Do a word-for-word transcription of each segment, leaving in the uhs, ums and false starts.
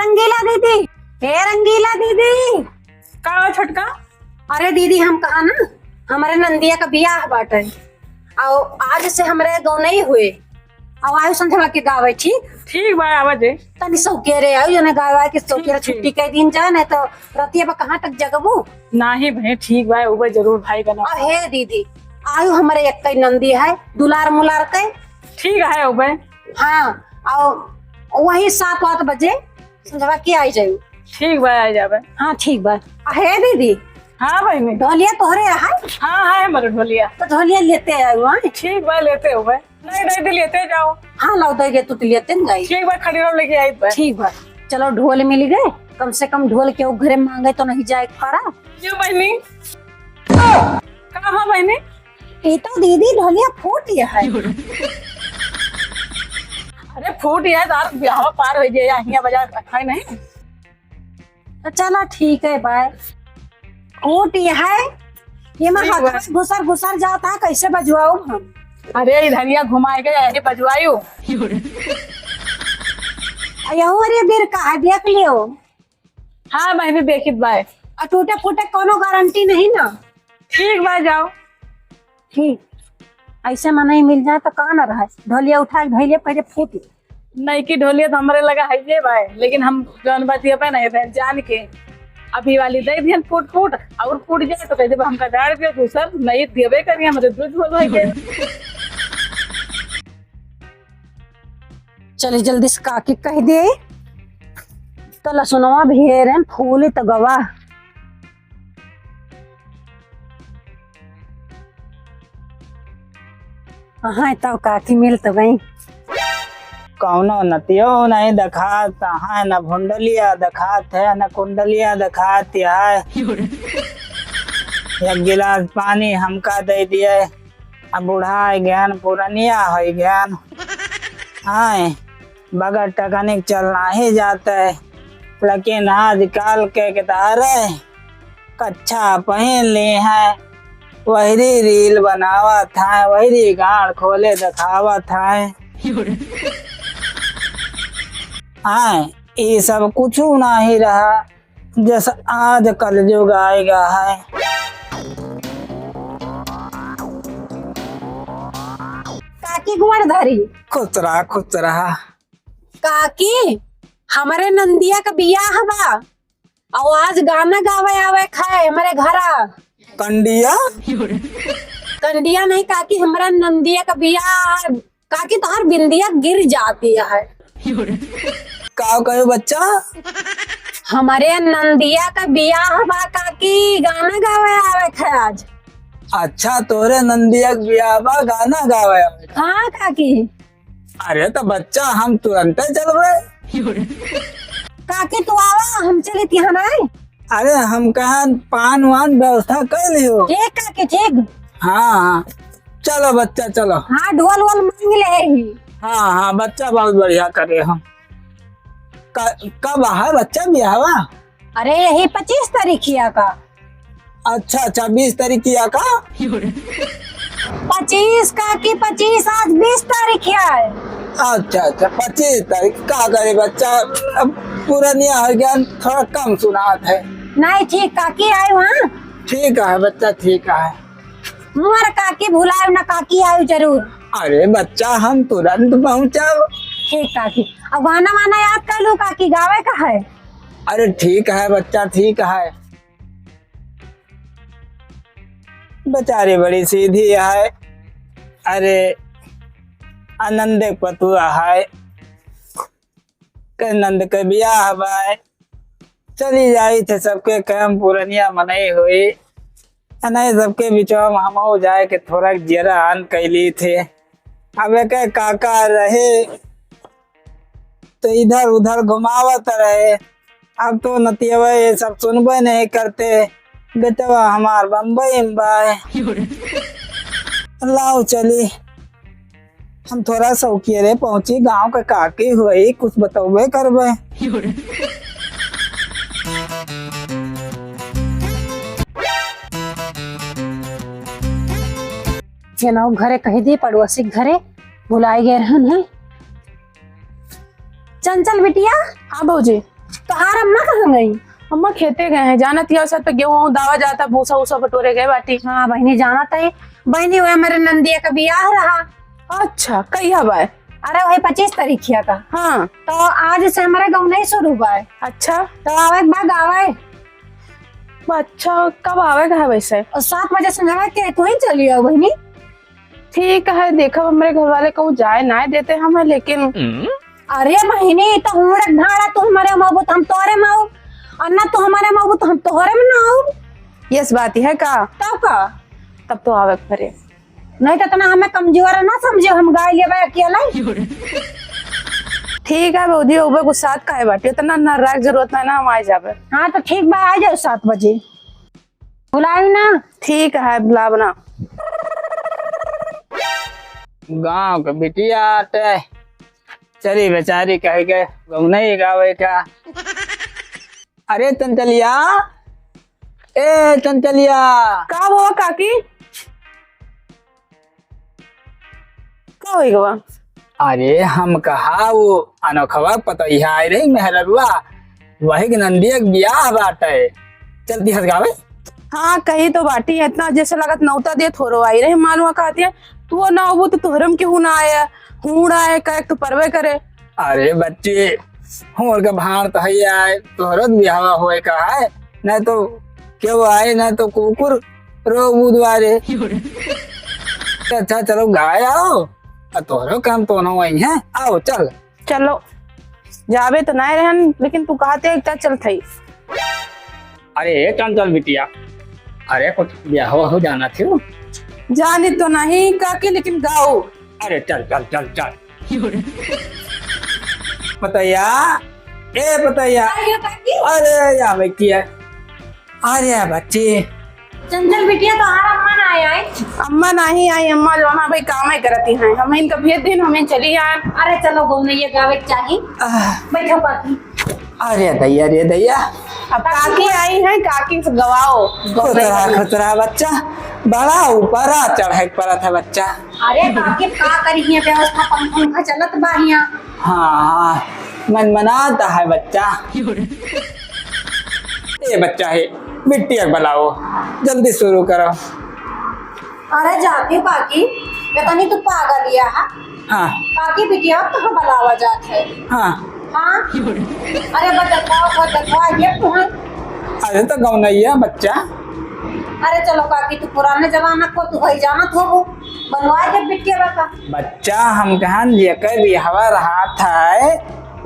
रंगीला दीदी, हे रंगीला दीदी। का हो छोटका? अरे दीदी, हम कहा ना, हमरे नंदिया का बियाह बाटे, अउ आज से हमरे गौनई हुए, अउ आयु संझवा के गावे, ठीक? ठीक बा, आवा जे। तनी सौकेरे आयु, जने गावे के सौकेरे ठीक, ठीक। छुट्टी कई दिन जा, नहीं तो रतिया बा कहाँ तक जगबू? नाही बहन, ठीक बा, उबे जरूर भाई बना। अउ हे दीदी, आयु हमरे एक नंदी है, दुलार मुलार के। ठीक है उबे। हाँ, अउ वही सात आठ बजे संझवा के आई जायु। ठीक बा, आ जाबे। हाँ, ठीक बा। अ, हे दीदी। हाँ बहिनी। ढोलिया तोहरे है? हाँ, है हमरे ढोलिया। तो ढोलिया लेते आयु, हाँ? ठीक बा, लेते हुए। नहीं, नहीं, दे लेते जाओ। हाँ, लाओ, दे दे, तू तो लेते न जाई। ठीक बा, खड़ी रहो, लेके आई बा। ठीक बा। चलो, ढोल मिल गए, कम से कम ढोल के घरे मांगे तो नहीं जाए के पड़ा। ये बहिनी। का हो बहिनी? ई तो दीदी ढोलिया फूट गया है। अरे फूट गया है, तार बियाह पार हो गया, हियाँ बजा रखा है नहीं। तो चला ठीक है, बाय। फूट गया है, ये मैं ठीक हाथ बा। में घुसर घुसर जाता है, कैसे बजवाऊँ हम? अरे इधरिया घुमाए के ऐसे बजवायु। आ, यहू अरे देर का है, देख लियो। हाँ बहिनी, देखित बाय। आ टूटे फूटे कोनो गारंटी नहीं ना। ठीक बा, जाओ। ठीक, ऐसे मनई मिल जाए तो का ना रहे। ढोलिया उठा के धइले पहले फूटी। नइकी ढोलिया तो हमरे लगा है ये बाय, लेकिन हम जौन बतिया पे नहीं बहन जान के अभी वाली दे दिहन फूट फूट, और फूट जाए तो कह देबा हमका डाल दियो दूसर, नहीं देबे करी हमरे दूध बोल भाई के। चले जल्दी से काकी कह दे, तो लसुनवा भी हेरन फूल तो गवा। हाँ, तब काकी मिल तो गई। कौनो नतियो नहीं देखात, हाँ, न भुंडलिया देखात है, न कुंडलिया देखात है। एक गिलास पानी हमका दे दिए। अब बूढ़ा हो गयान, पुरनिया हो गयान। आए, बगैर टकनिक चलना ही जाते। लेकिन आजकल के कितारे कच्छा पहन ली हैं, वही रील बनावत हैं, वही गाड़ खोले दिखावत हैं। आए, ई सब कुछ नहीं रहा। जस आज कलजुग आएगा है। काकी गोड़ धरी। खुश रहा, खुश रहा। काकी, हमरे नंदिया का बियाह बा, अउ आज गाना गावे आवे खाए हमरे घरा। कंडिया? कंडिया नहीं काकी, हमरा नंदिया का बियाह काकी, तोहार बिंदिया गिर जाती है। का कहो बच्चा? हमरे नंदिया का बियाह बा काकी, गाना गावे आवे थे आज। अच्छा, तोरे नंदिया के बियाह बा, गाना गावे आवे थे? हाँ काकी। अरे तो बच्चा, हम तुरंते चलबे। काकी तू आवा, हम चली तिहान आए। अरे हम कहा पान वान व्यवस्था कर लियो। ठीक काकी, ठीक। हाँ, हाँ, चलो बच्चा, चलो। हाँ, ढोल वोल मांग ले ही। हाँ, हाँ, बच्चा बहुत बढ़िया करे हम। क-, कब है बच्चा बियाहवा? अरे यही पच्चीस तारीखिया का। अच्छा, अच्छा, बीस तारीखिया का? पच्चीस काकी, पच्चीस, आज बीस तारीखिया है। अच्छा, अच्छा, पच्चीस तारीख का करे बच्चा, अब पुरनिया हो गया, थोड़ा कम सुनात है। नहीं, ठीक काकी आए वहाँ। ठीक है बच्चा, ठीक है। मोर काकी भुलाए ना, काकी आए जरूर। अरे बच्चा, हम तुरंत पहुँचब। ठीक काकी, अब गाना वाना याद कर लू काकी, गावे का है। अरे ठीक है बच्चा, ठीक है। बेचारी बड़ी सीधी है। अरे आनंद के पतुआ है, के नंद के बियाह बाय, चली जाई थे सबके काम पुरनिया मनई होई। अनई सबके बिचवा में हमहू जाए के थोड़ा जियरा आन कैली थे। अब एक काका रहे तो इधर उधर घुमावत रहे। अब तो नतियवा ये सब सुनबे नहीं करते। बेटवा हमार बम्बई में बाय। लाओ चली, हम थोड़ा सौकियरे पहुंची, गांव के काकी हुई, कुछ बतौबे करबे। चलो घरे कह दी, पड़ोसी के घरे बुलाए गए रहन है। चंचल बिटिया। हाँ भौजी। तोहार अम्मा कहाँ गई? अम्मा खेते गए हैं, जानत हिया, छत पे गेहूं दावा जाता, भूसा उसा बटोरे गए बाटी। हाँ बहिनी, जानत है बहिनी, वह हमारे नंदिया का बियाह रहा। अच्छा, कहिया बाय? अरे वही पच्चीस तारीखिया का। हाँ। तो आज से हमारे गाँव नहीं शुरू बाय। अच्छा। तो आवे के बाद आवे। अच्छा, कब आवे का है वैसे? और सात बजे संझवा के तू ही चली आओ बहिनी। ठीक है, देखब, हमरे घर वाले कहूँ जाए ना देते हमें, लेकिन अरे बहिनी, तो उड़द भाड़ा तू हमारे में आबू तो हम तोरे में आऊ, और ना तू हमारे में आबू तो हम तोहरे में ना आऊ। यस बात है का? तब का? तब तो आवे के पड़े। नहीं तो इतना हमें कमजोर ना समझे, हम गाय लेबे अकेले। ठीक है भौजी, ओबे गुस्सात काहे बाटी? इतना नर्राए के जरूरत नहीं ना, हम आ जाबे। हाँ तो ठीक बा, आ जाओ सात बजे। बुलाइब ना। ठीक है, बुलाब ना। गाँव के बिटिया आटे, चली बेचारी कह के गौनई गावे का। अरे चंचलिया, ए चंचलिया। का हुआ काकी? का होई गवा? अरे हम कहा वो अनोखवा पतोहिया आई रही मेहररुआ, वही के नंदिया के बियाह बाटे, चलती हस गावे। हाँ कही तो बाटी, इतना जैसे लगत नौता दे थोरो आई रही, मालूम कहती है तू ना होबू तो तोहरम केहू ना आया, हूँ ना आया, कहे तो परवे करे। अरे बच्ची, हूँ का भाण तो है आए, तोहरो तो बियाह होए का है, नहीं तो क्यों आए, नहीं तो कुकुर रोग बुधवारे। अच्छा चलो गाय आओ, आ तोहरो काम तो ना वही है, आओ चल। चलो, जाबे तो नहीं रहन, लेकिन तू कहते एक चल थई। अरे ए चंचल बिटिया, अरे कुछ ब्याह हो जाना थी। जानी तो नहीं काकी, लेकिन गाओ। अरे चल चल चल चल। पतैया, ए पतैया। अरे काकी। अरे या बेटी है। अरे बच्ची। चंचल बिटिया, तोहार अम्मा ना आए, आए? अम्मा नहीं आई, अम्मा जो ना भाई काम ही करती हैं, हम इनका भेज देन, हमें चली आए। अरे चलो, गौनैया गावे के चाही। आह। बैठो काकी। अरे दैया रे दैया। अब काकी आई हैं, काकी से गवाओ। खुश रहा, खुश रहा बच्चा, बड़ा ऊपरा चढ़े के पड़त है बच्चा। अरे काकी का करी, हियाँ व्यवस्था पंखा उंखा चलत बा हियाँ। हाँ हाँ, मन मनाता है बच्चा। ए बच्चा है, बिटिया के बुलाओ, जल्दी शुरू करो। अरे जाती हूँ काकी, ये तनी तू पागल या है। हाँ। काकी बिटिया कहाँ बुलावा जात है? हाँ। हाँ। अरे बतखाओ, बतखाओ, ये तू है। अरे तो गौनैया बच्चा। अरे चलो काकी, तू पुराने जमाना को तू भाई जानत होबू, बनवाए दे बिटिया बता। बच्चा हम कहन जेकर बिहवा रहत है,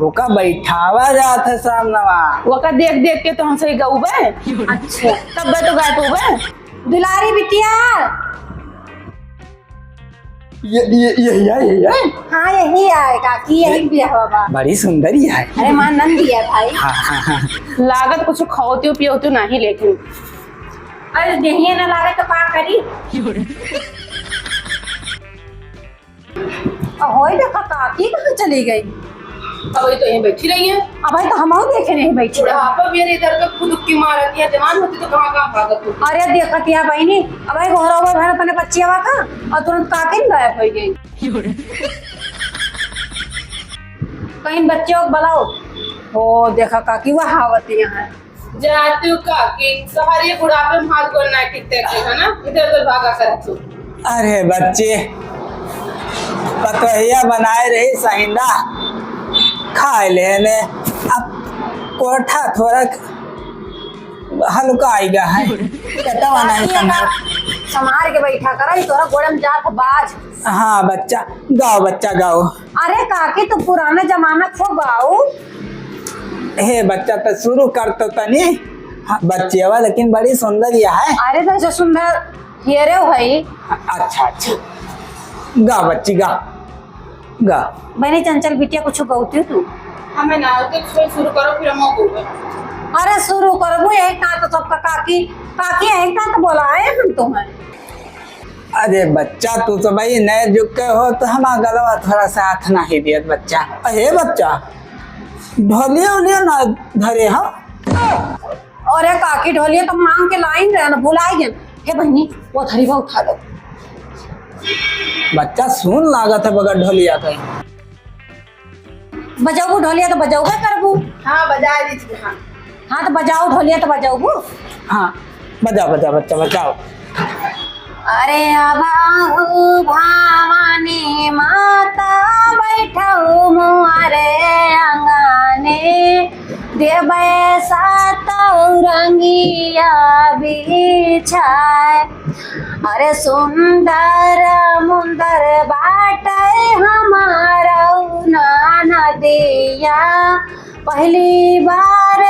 ओका बैठावा जात है सामनवा। ओका देख देख के तो हम सही गउबे। अच्छा। तब तो गाय पोबे। दुलारी बिटिया। ये, ये, ये, ये, ये, ये। हाँ, यही आए काकी, यही बिहवा बा। बड़ी सुंदर ही है। अरे माँ नंदी है भाई। हाँ, हाँ, हाँ। लागत कुछ खाओ त्यो पियो त्यो नहीं लेकिन। अरे देहिए ना लागे तो का करी? अ, होई देखा, काकी कहाँ चली गई? अबही तो यहीं बैठी रही है। अबही तो हमहू देखे नहीं बैठी रही। बुढ़ापा मेरे इधर पे खुद की मारत है, जवान होती तो कहाँ कहाँ भागत होती। अरे देखत या बहिनी, अबही घोरवा भर अपने बच्चियावा का, और तुरंत काकी न गायब हो गई। कहीं बच्चों को बुलाओ। ओ देखा काकी, वह आवत यहाँ है। जातू काकी, तोहरे बुढ़ापे में हाथ गोड़ ना ठीक ठाक है ना, इधर उधर भागा करत तू। अरे बच्चे, पतोहिया बनाए रही सहिंदा, खाए लेने, अब कोठा थोड़ा हल्का आइगा है, पेटवा नहीं काकी, संभाल। संभाल के बैठा करा, ई तोरा गोड़े में जात बाज। हाँ बच्चा, गाओ बच्चा, गाओ। अरे काकी, तू पुराना जमाना को गाओ। हे बच्चा, तो शुरू कर तो तनी। हाँ, बच्चियावा लेकिन बड़ी सुंदर यह है। अरे तो ऐसे सुंदर हेरे हो भाई। अच्छा, अच्छा, गा बच्ची, गा, गा। बहनी चंचल बिटिया, कुछ गौती तू? हमें ना आते, तो शुरू करो, फिर हम गौबे। अरे शुरू करबू, यही कहा तो सबका काकी, काकी यही कहा तो बोलाए हम तुम्हें। अरे बच्चा, तू तो भाई नए जुग के हो, तो हमारा गलवा थोड़ा साथ नहीं दियत बच्चा। अरे बच्चा, ढोलिया उलिया ना धरे हो? अरे काकी, ढोलिया तो मांग के लाइन रहे ना, भुलाई गए। हे बहनी, वो धरी बा, उठा लो। बच्चा, सुन लागत है बगैर ढोलिया के। बजाबू ढोलिया तो बजाबे करबू। हाँ, बजा दीजिए, हाँ। हाँ, तो बजाओ ढोलिया, तो बजाओ वो। हाँ, बजाओ, बजाओ, बच्चा, बजाओ। अरे आवा हो भवानी माता, बैठौ मोरे अंगने, देबै सातौ रंगिया बिछाए। अरे सुंदर मुंदर बाटै हमारौ ननदिया, पहली बार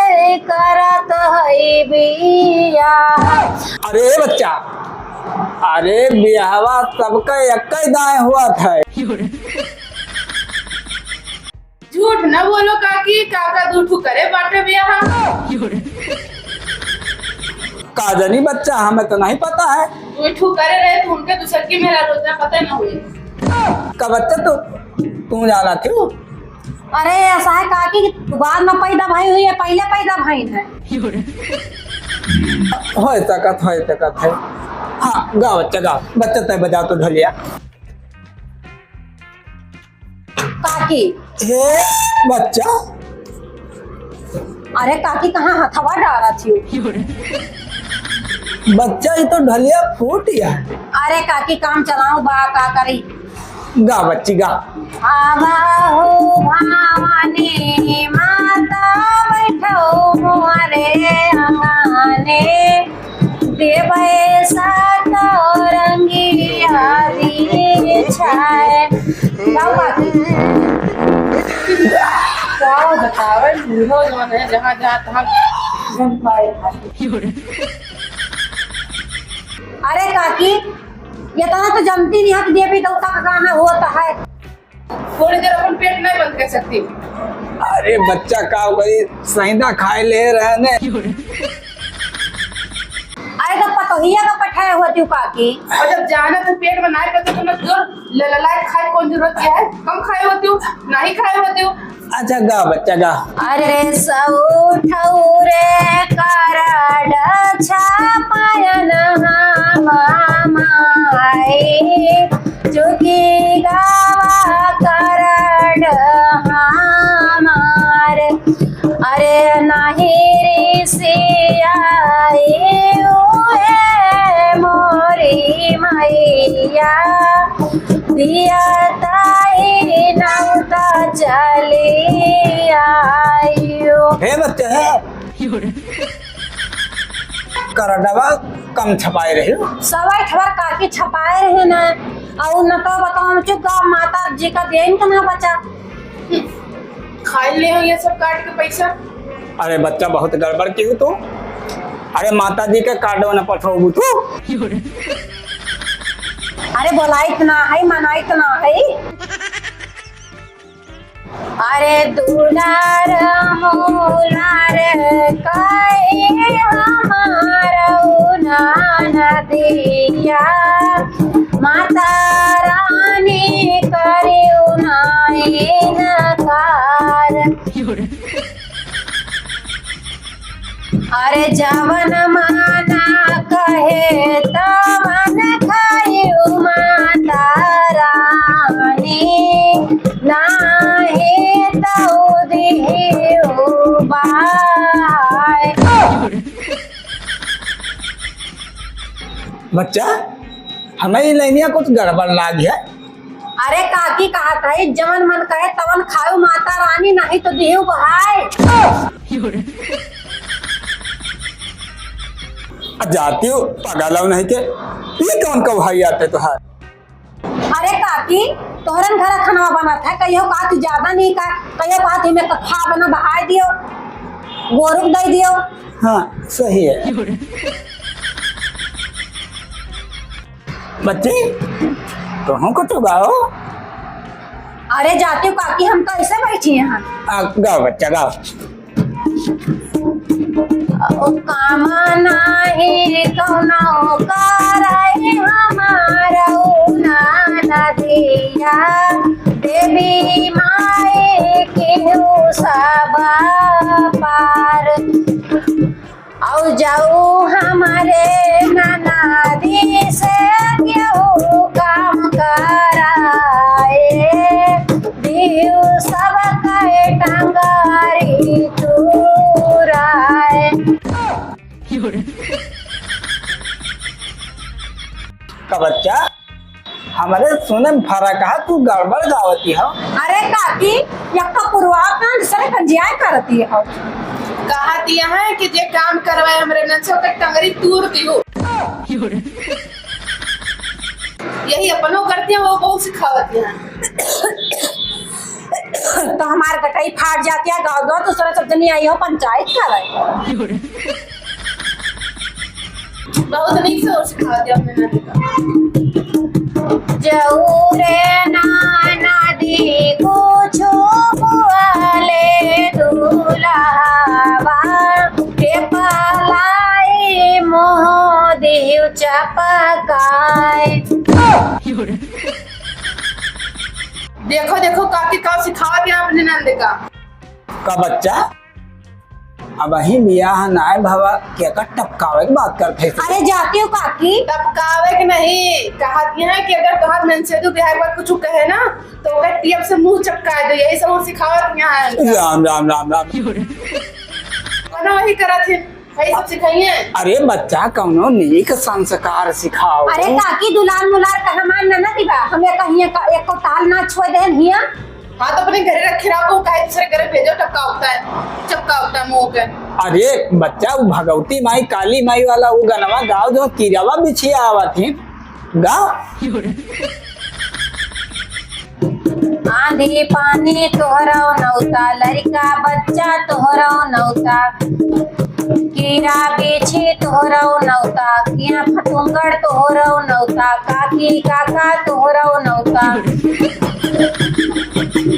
करत है बियाह। अरे बच्चा, अरे बियाहवा सबका एक्कै दाएँ होत है। झूठ न बोलो काकी, काका दू ठू करे बाटे बियाह। का जानी बच्चा, हमें तो नहीं पता है। दू ठू करे रहे तो उनके दूसर की मेरा रोज पता न हुए। का बच्चा, तू, तू जाना क्यों? अरे, ऐसा है काकी कि बाद में पैदा भई हुई है, पहले पैदा भई है। होय सकत, होय सकत है। हाँ, गा बच्चा, गा। बच्चा, तै बजा तो ढोलिया। काकी। हे बच्चा। अरे काकी, कहाँ हथवा डारत हियो? बच्चा, ई तो ढोलिया फूट गया। अरे काकी, काम चलाओ बा, का करी? गा बच्ची, गा। आवा हो भवानी माता, बैठौ मोरे अंगने, देबै सातौ रंगिया बिछाए। गाओ काकी। का बतावे, बूढ़ो जौन है, जहाँ जहाँ तहाँ घूम पाए खातिर। अरे काकी, ये तो ना तो जानती नहीं है कि देवी देवता का गाना होता है। थोड़ी देर अपन पेट नहीं बंद कर सकती। अरे बच्चा, का करी, सैंदा खाए ले रहे ने। अरे तो पतोहिया का पठाए होती हूँ काकी। और जब जाना तो पेट में नहीं पड़ते तो मैं जोर लललाए खाए, कौन जरूरत है? कम खाए होती हूँ, नहीं खाए होती हूँ। अच्छा गा बच्चा, गा। अरे सौ ठौरे कार्ड छपायन हम माई, चुकी गावा कार्ड हमार। अरे नाही रिसियाई हुए मोरी मैया, दिया ताई नौता चली आयु। हे बच्चे, हे। करडवा कम छपाए रही हो। सवाई ठवर काकी छपाए रहे ना, और न तो बताओ, हम चुप गाँव माता जी का देन तो ना बचा। खाए ले हो ये सब काट के पैसा। अरे बच्चा, बहुत गड़बड़ की हो तू। अरे माता जी के कार्डवा न पठोबू तू। अरे बोलाइत ना है, मनाइत ना है। अरे दुलार मोलार कहे हमारौ ननदिया, माता रानी करियो ना इनकार। अरे जवन माना कहे तवन खायु माता रानी, नाही तौ दिहियो बाय। बच्चा, हमें ई लाइनिया कुछ गड़बड़ लाग है। अरे काकी कहत है, जवन मन कहे तवन खायु माता रानी, नाही तो दिहियो बहाय। आ जाती हो पागल हो नहीं के, ये कौन का भाई आते तोहार? अरे काकी, तोहरन घर खाना बनत है, कहियो कहत ज्यादा नहीं का, कहियो कहत में खा बना बहाय दियो, गोरु के दे दियो। हाँ, सही है। बच्ची, तुहूँ कुछ गाओ। अरे जाती हूँ काकी, हम तो ऐसे बैठी हैं। आ, गाओ बच्चा, गाओ। ओ काम नाही कौनो करे हमारौ ननदिया, देवी माई केहू सब पार। औ जाऊ हमरे ननदी से केहू काम कराए, दिहु सब कहे टंगरी तू बच्चा, हमरे सुने में फरक है, तू गड़बड़ गावती हो। अरे काकी, यक्का पुरवा का दूसरे कंजिया करती हो। कहती है कि जे काम करवाए हमरे नन से ओकर टंगरी तूर दियो। यही अपनो करती है, वो बहुत सिखावती है। तो हमार गटई फाट जाती है, गाँव गाँव दूसरा सब जनी आई हो पंचायत करे। बहुत नीक से और सिखा दिया अपने नानी का। जौरे ना नदी कुछु बोले दुलहवा के पलाई मोह दिहु चपकाए। देखो, देखो, काकी का सिखावत है अपने नंद का। का बच्चा? अबहीं बियाह नाय भवा, केकर टपकावे के बात करत है? अरे जाती हूँ काकी। टपकावे के नहीं, कहत है कि अगर तोहार मनसेधु बियाह के बाद कुछ कहे ना, तो ओकर टीप से मुंह चपकाए दो, यही सब सिखावत है। राम, राम, राम, राम। मना वही करत है, वही सब सिखाइए। अरे बच्चा, कौनो नीक संस्कार सिखाओ। अरे काकी, दुलार मुलार का हमार ननद बा, हम एक कहिए का, एको ताल ना छोड़ देन हिया। हाँ, तो अपने घरे रखे रहो, काहे दूसरे घरे भेजो, टपका उठता है, चपका उठता है मुंह के। अरे बच्चा, वो भगवती माई, काली माई वाला वो गनवा गाओ, जो किरवा बिछिया आवत है, गाओ। आंधी पानी तोहरौ नौता, लड़का बच्चा तोहरौ नौता, कीड़ा बिच्छी तोहरौ नौता, किया फतुंगड़ तोहरौ नौता, काकी काका तोहरौ नौता,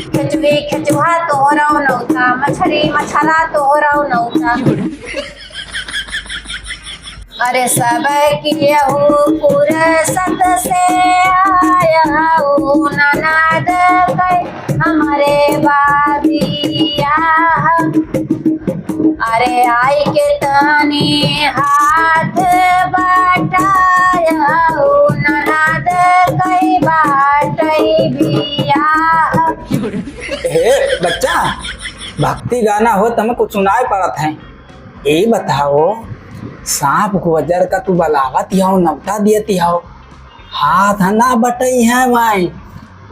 केचुई केचुहा तोहरौ नौता, मछरी मछरा तोहरौ नौता। अरे सब केहू फुरसत से आया हूँ ननद के हमरे बा बियाह। अरे आई के तनी हाथ बटाया हूँ ननद के बाटै बियाह। हे बच्चा, भक्ति गाना हो त हमें कुछ सुनाए पड़त है। ए बताओ, साँप गोजर का तू बलावत हौ, नौता दियत हौ, हाथ ना बटई है माई,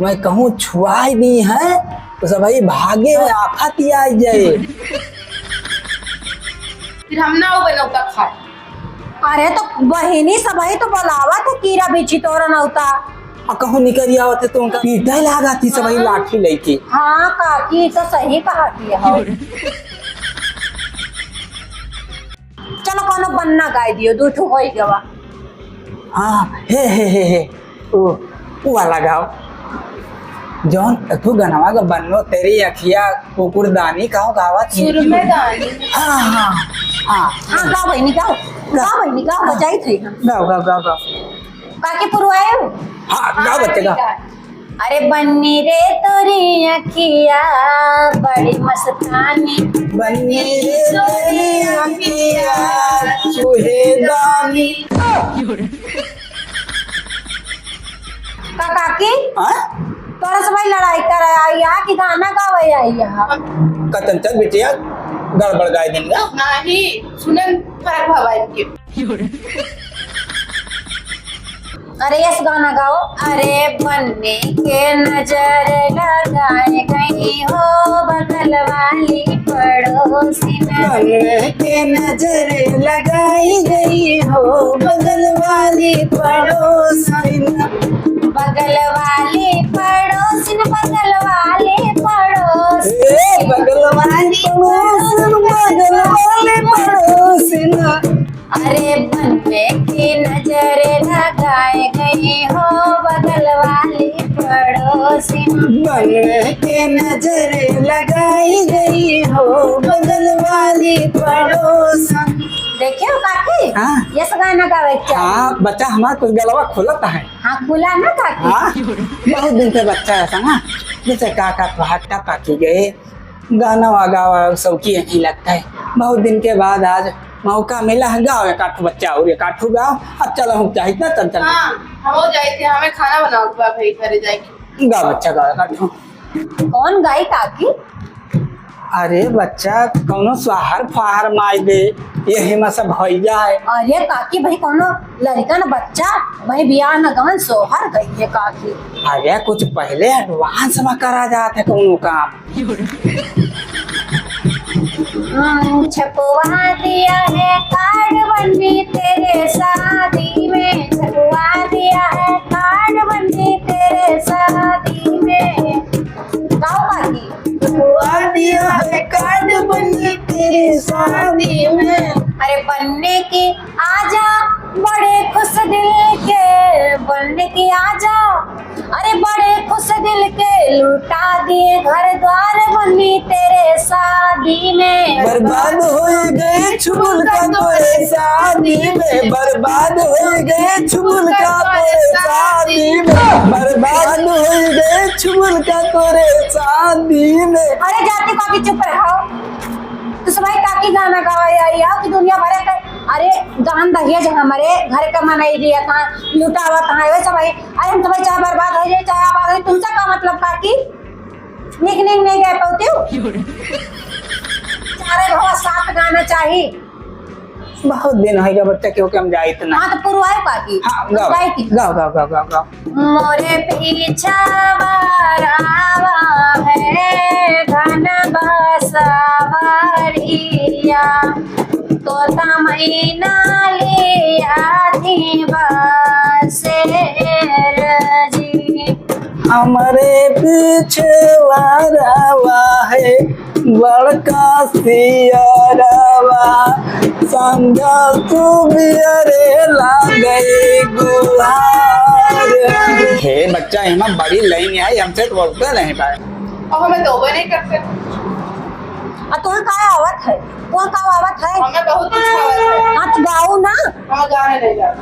मैं कहूँ छुआई दी है तो सबही भागे में आफत आई जाए। फिर हम ना वो नौता खाए। अरे तो बहिनी सबही तो बलावत है, कीड़ा बिच्छी तोहरौ नौता। आ कहूँ निकरी आवत है तो उनका पीटे लागत ही सबही लाठी लइके। हाँ काकी, तो सही कहती है। चलो, कौनो बन्ना गाय दियो, दू ठो होई गवा। हाँ, हे, हे, हे, हे, ओ, ओ वाला गाओ। जौन तू गनवा का बन्नो, तेरी अखिया कुकुरदानी, कहो गावा थी। सुरमेदानी। हाँ, हाँ, हाँ। हाँ, गाओ बहिनी, गाओ। गाओ बहिनी, गाओ, बजाई थे हम। गाओ, गाओ, गाओ, गाओ। काकी पुरवाए हो? हाँ, गाओ बच्चे, गाओ। अरे बन्नी रे तोरी अखिया बड़ी मस्तानी। बन्नी रे तोरी अखिया चूहेदानी। का काकी? हाँ? तोरा से भाई लड़ाई कर आई है कि गाना गावे आई है? का चंचल बिटिया गड़बड़ गाय दिन गा? नहीं, सुनन फरक भवा इनके। अरे यस गाना गाओ। अरे बन्ने के नजर लगाए गई हो बगल वाली पड़ोसिन। बन्ने के नजर लगाई गई हो बगल वाली पड़ोसिन। बगल वाली पड़ोसिन, बगल वाली पड़ोसिन। ए, बगल वाली पड़ोसिन, बगल वाली पड़ोसिन। अरे बन्ने के नजर लगाए गई हो बगल वाली पड़ोसिन। बन्ने के नजर लगाई गई हो बगल वाली पड़ोसिन। देखियो काकी, हाँ। यस गाना गावे के चाही। हाँ, बच्चा हमार कुछ गलवा खुलत है। हाँ, खुला ना काकी। हाँ, बहुत दिन से बच्चा है ना, जैसे काका तो हट्टा पाकी गए। गाना वा गावा शौकी यहीं लगता है। बहुत दिन के बाद आज मौका मिला है, गाओ एक आठ बच्चा और एक आठ गाओ। अब चलो हम चाहित ना, चल, चल। हाँ, हम हो जाए थे, हमें खाना बनाओ के बाद भाई घरे जाए के। गाओ बच्चा, गाओ एक आठ। कौन गाई काकी? अरे बच्चा, कौनो स्वाहर फाहर माई दे, यही में सब भैया है। अरे काकी भाई, कौनो लड़का न बच्चा, भाई बियाह न गवन सोहर गई है काकी। अरे कुछ पहले advance में करा जात है कौनो काम। हम्म, छपवा दिया है कार्ड बन्नी तेरे शादी में, छपवा दिया है कार्ड बन्नी तेरे शादी में। गाओ काकी। छपवा दिया है कार्ड बन्नी तेरे शादी में। अरे बन्नी की आजा, बड़े खुश दिल के, बन्नी की आजा, अरे बड़े खुश दिल के लुटा दिए घर द्वार बन्नी तेरे शादी में। बर्बाद हो गए छुगुल का तोरे शादी में, बर्बाद हो गए छुगुल का तोरे शादी में, बर्बाद हो गए छुगुल का तोरे शादी में। अरे जाती काकी चुप रहो, तू सब काकी गाना गावा आई आओ कि दुनिया भर के, अरे गान दहिया जो हमारे घर का मनई दिया था, लुटावत है, वैसे भाई, अरे हम तो भाई चाहे बर्बाद हो जाए, चाहे आबाद हो जाए, तुमसे का मतलब काकी? निक निक नहीं गए पौती हो। चारे भवा सात गाना चाही। बहुत दिन हो गया बच्चा, क्योंकि हम जाइत ना। हाँ, तो पुरवाए काकी। हाँ, गाओ। गाई थी। गाओ, गाओ, गाओ, गाओ, गाओ। मोरे पीछा वारावा है घन बसवरिया, तोता मैना लिया थी बसेर जी। हमरे पीछे वारावा है बड़का सियरवा, संझा सुबियरे लागई गुहार। हे बच्चा, एमा बड़ी लाइन आई, हमसे तो बोलते नहीं पाए। अब हमें तो नहीं करते। आ तोहे का आवत है? तोहे का आवत है? हमें बहुत कुछ आवत है। हाँ, तो गाओ ना। हम गाने नहीं जाते।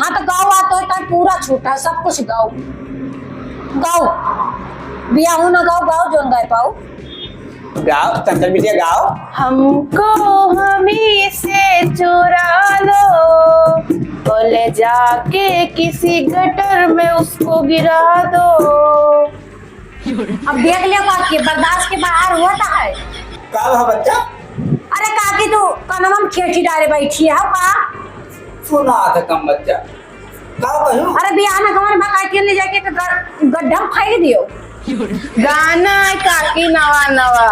हाँ, तो गाओ, आ तो इतना पूरा छूटा, सब कुछ गाओ। गाओ। बियाहू ना गाओ, गाओ, जोन गाए पाओ। गाओ, चंचल बिटिया, गाओ। हमको हमी से चुरा लो, और ले जाके किसी गटर में उसको गिरा दो। अब देख लियो काकी, बर्दाश्त के बाहर होता है। का भा बच्चा? अरे काकी, तू कनवा में ठेठी डारे बैठी है का? सुना था कम बच्चा। का कहू? अरे बियाह में कमर भकाई के ले जाके एक ग-, गड्ढा में फेंक दियो। गाना है काकी नवा नवा।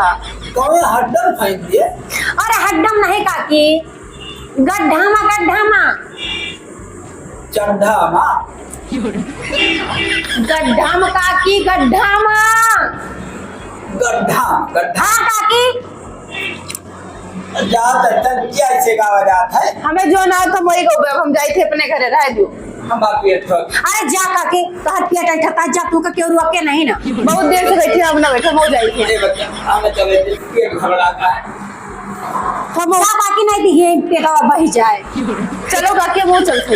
कौन हड्डम फेंक दिए? अरे हड्डम नहीं काकी, गड्ढा मा, गड्ढा मा। चड्ढा मा। गड्ढा मा काकी, गड्ढा मा। गड्ढा, गड्ढा। हाँ काकी। जा त, त, क्या ऐसे गावा जात है? हमें जो ना तो वही गावे, अब हम जाई थे अपने घरे, रह दो। हम बात ये तो। अरे जा काकी, तोहर पेट ऐठा ता, जा, तू का क्यों रुआ के नहीं ना। बहुत देर से बैठी, अब ना बैठा, हम जाई थे। अरे बच्चा, हमें चले, पेट घबराता है। हम जा काकी, नहीं तो ये पेटवा बही जाए। चलो काकी, हम चलते।